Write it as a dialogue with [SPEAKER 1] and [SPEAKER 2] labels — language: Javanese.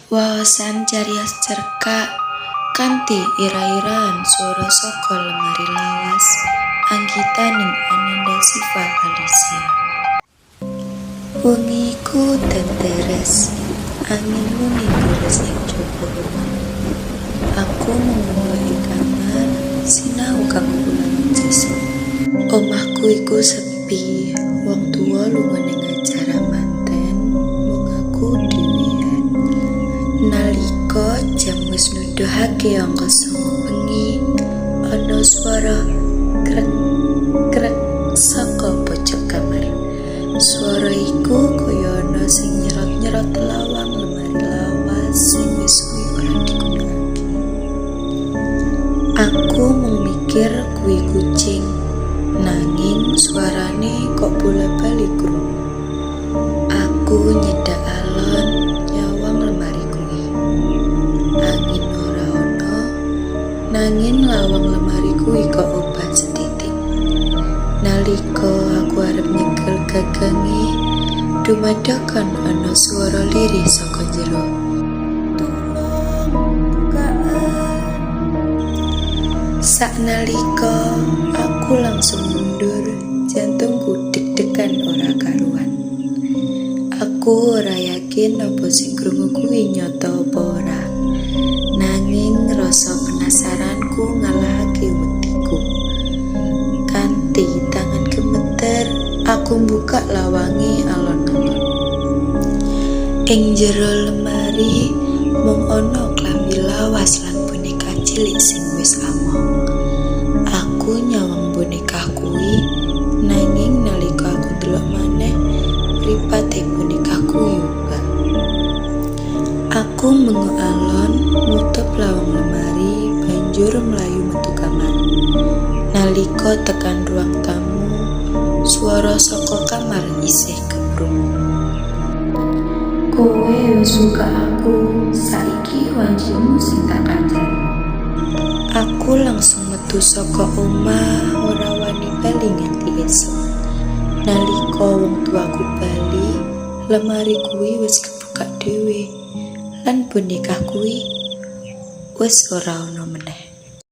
[SPEAKER 1] Waosan cariyos cerkak kanthi ira-iraan swara saka lemari lawas anggitaning Ananda Siva Alisia. Wengi iku udan deres, angin muni deres ing jaba omah. Aku mung lungguh ing kamar, sinau kanggo ulangan sesuk. Omahku iku sepi, wong tuwa lunga ning acara manten, mung aku dhewean. Nalika jam wis nuduhake angka 9 bengi, ana swara krek krek saka pojok kamar. Swara iku kaya ana sing nyerot-nyerot lawang lemari lawas sing wis suwi ora digunakake. Aku mung mikir kuwi kucing, nanging suarane kok bola-bali krungu. Aku nyedak alon nyawang lemari kuwi. Angin ora ana, nanging lawang lemari kuwi kok obah sethithik. Nalika aku arep nyekel gagange, dumadakan ana swara lirih saka jero. "Tulung, bukaen." Saknalika aku langsung mundur, jantungku deg-degan ora karuan. Aku ora yakin apa sing krungu kuwi nyata apa ora. Nanging rasa penasaranku ngalahake wediku. Kanthi tangan gemeter, aku mbuka lawange alon-alon. Ing jero lemari mung ana klambi lawas lan boneka cilik sing wis amoh. Aku nyawang boneka kuwi, nanging nalika aku ndelok maneh, mripate boneka kuwi obah. Aku mbengok alon, nutup lawang lemari, banjur mlayu metu kamar. Nalika tekan ruang tamu, swara saka kamar isih keprungu. "Kowe wis buka aku, saiki wancimu sing tak kancani." Aku langsung metu saka omah, ora wani bali nganti esuk. Nalika wong tuaku bali, lemari kuwi wis kebuka dhewe lan boneka kuwi wis ora ana meneh.